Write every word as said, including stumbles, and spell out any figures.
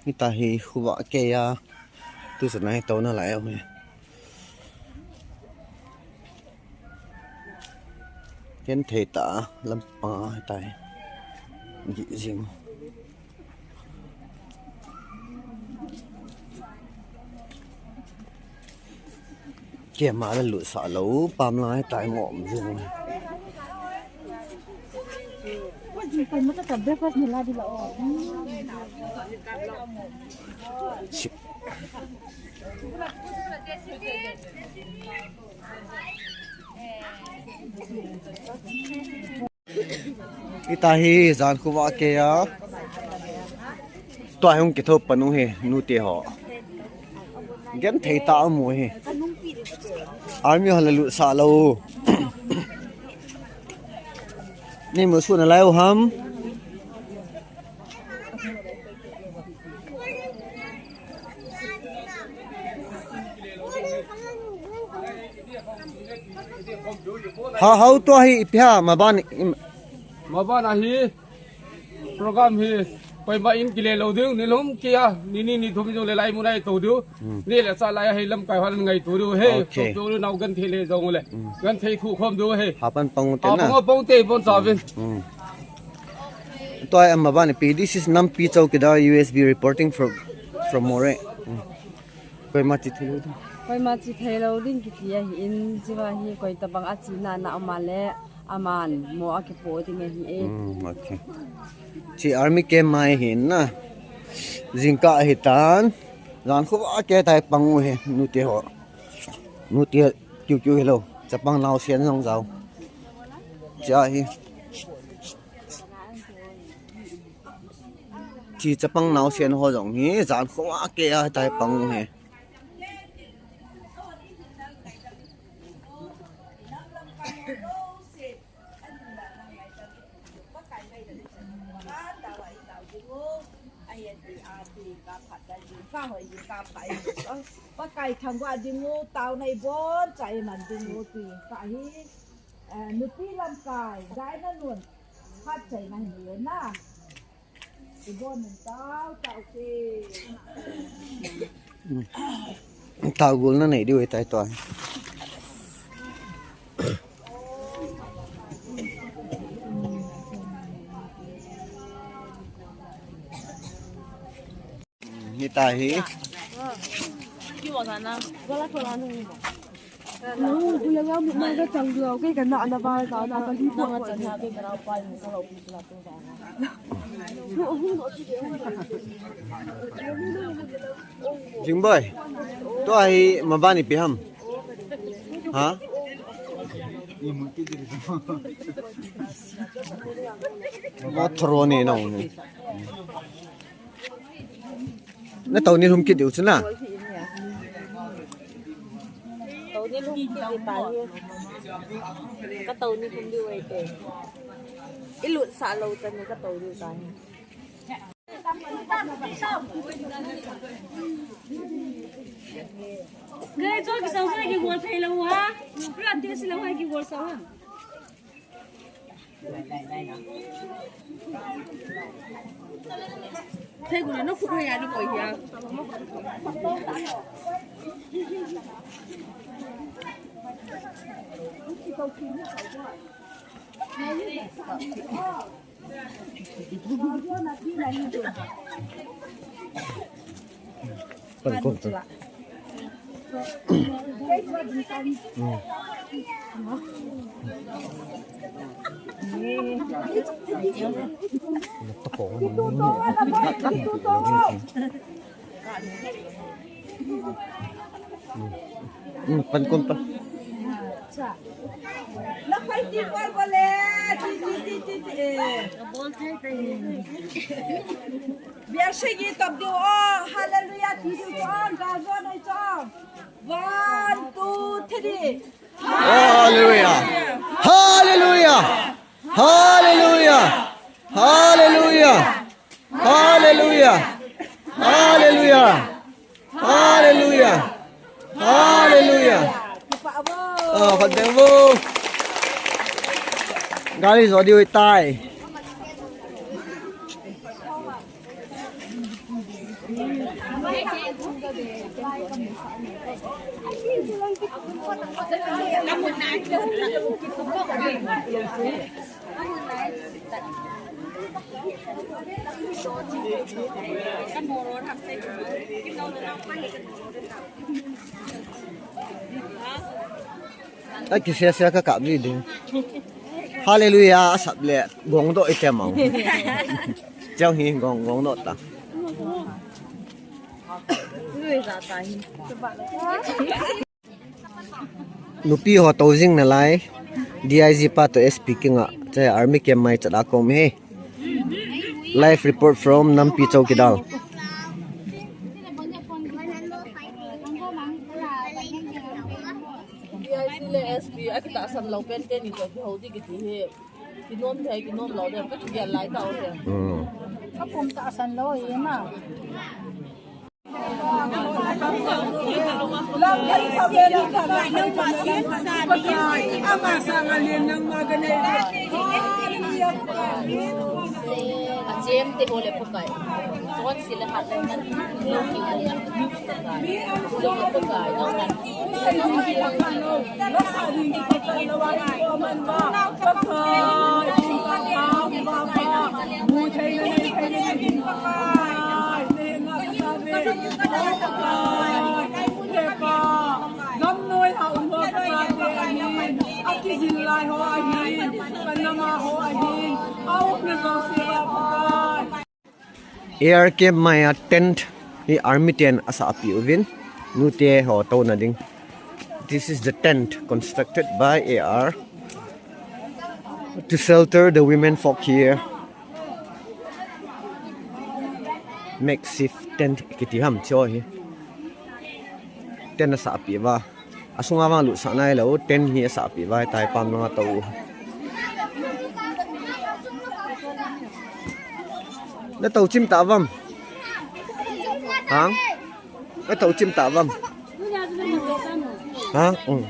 Hita hi khovah keiya tuchan a hi touna lai u hi. Genthei tah a lampang a hita hi gih jing. Keima la lutsah lou, pam lai tai ngom jing. Hita hi jan khovah keiya. Tua hi hung kitho pan u hi, nute ho. Genthei tah a um u hi. Army ho la lutsah lou. Nei musuh nalai u ham. Ha, hao tua hi ipi ham, maban im- Maban a hi program hi koima in kile lou ding, ni lhum keiya, ni ni ni thum jong le lai mun a i to diu. Hmm. Ni le cha lai a hi lamkai hon ngaito diu he. Okay. To diu nau genthei le jong le. Hmm. Genthei thu khom diu he. Hapan pang u te na. Hapan pang u te bon chavin. Hmm. Tua hi maban ipi, this is Nampi Chowkidar U S B reporting from, from Moreh. Hmm. Koima chi thei lou ding. Koima chi thei lou ding kiti ahin, chiva hi koi tabang a china na um a le, aman mo a kipo ding ahi e. Hmm, okay. Chi army camp mai hin na. Jingkah ahi tan. Jan khovah keiya tai pang u hi, nute ho. Nute kiu kiu hilou. Chapang naosen jong jao. Chia hi. Chi chapang naosen ho jong hi, jan khovah keiya tai pang u hi. Pakai thangvah ding u, taona i boncha i man ding u ti ka hi, eh, nupi lamkai, Daina nun, phatchaina hi nei na. I bon nun tao, tao ke. Tao gol na nei diu tai tua. Hita hi. Jingboi. Tua hi maban ipi ham. Ha? Mo thro ni nong ni. Na tao ni lhum kit diu chu na. Tao ni lhum kit diu ta hi. Ka tao ni lhum diu ai te. I lutsah lou chan ka tao diu ta hi. Kei chu kisang sa kigol thei lou ha. Pura te si lou ha kigol sa ha. Thei gu na no khu ya ni ko ya. Pan kon tu. Hmm, pan kon pa. Biar segi top diu, oh, hallelujah, ti diu, chom, gajo nai chom. One, two, three. Hallelujah. Hallelujah. Hallelujah. Hallelujah. Hallelujah. Hallelujah. Hallelujah. Hallelujah. Oh, khat ding vo. Gari jo diu tai. Aki sia sia ka kap ji ding. Hallelujah, asap le gong doh ite mau. Chang hi gong, gong doh ta. Nupi ho tou jing nalai, D I G pa toh S P kinga, che army camp mai chat a kom hi. Live report from Nampi Chowkidar. D I G le S P akitahsan lou pen teni toh kihou ding kiti hi. Kinom thei, kinom lou dem, ka kigel lai tau dem. Hmm. Ka pum tahsan lou hi ma. Gamnoi a um ho kachate ahin, akijil lai ho ahin, kanam a ho ahin, a umna jouse a Pakai. A R camp mai a tent hi army ten asahpeh uvin, nute ho touna ding. This is the tent constructed by A R to shelter the women folk here. Makeshift tent kiti ham chu hi. Tent asahpeh uva. Asunga vang lut sah nailou, tent hi asahpeh uva, tai pam langa tou. Na tou chim ta vam. Hang? Na tou chim ta vam. Ha? Um.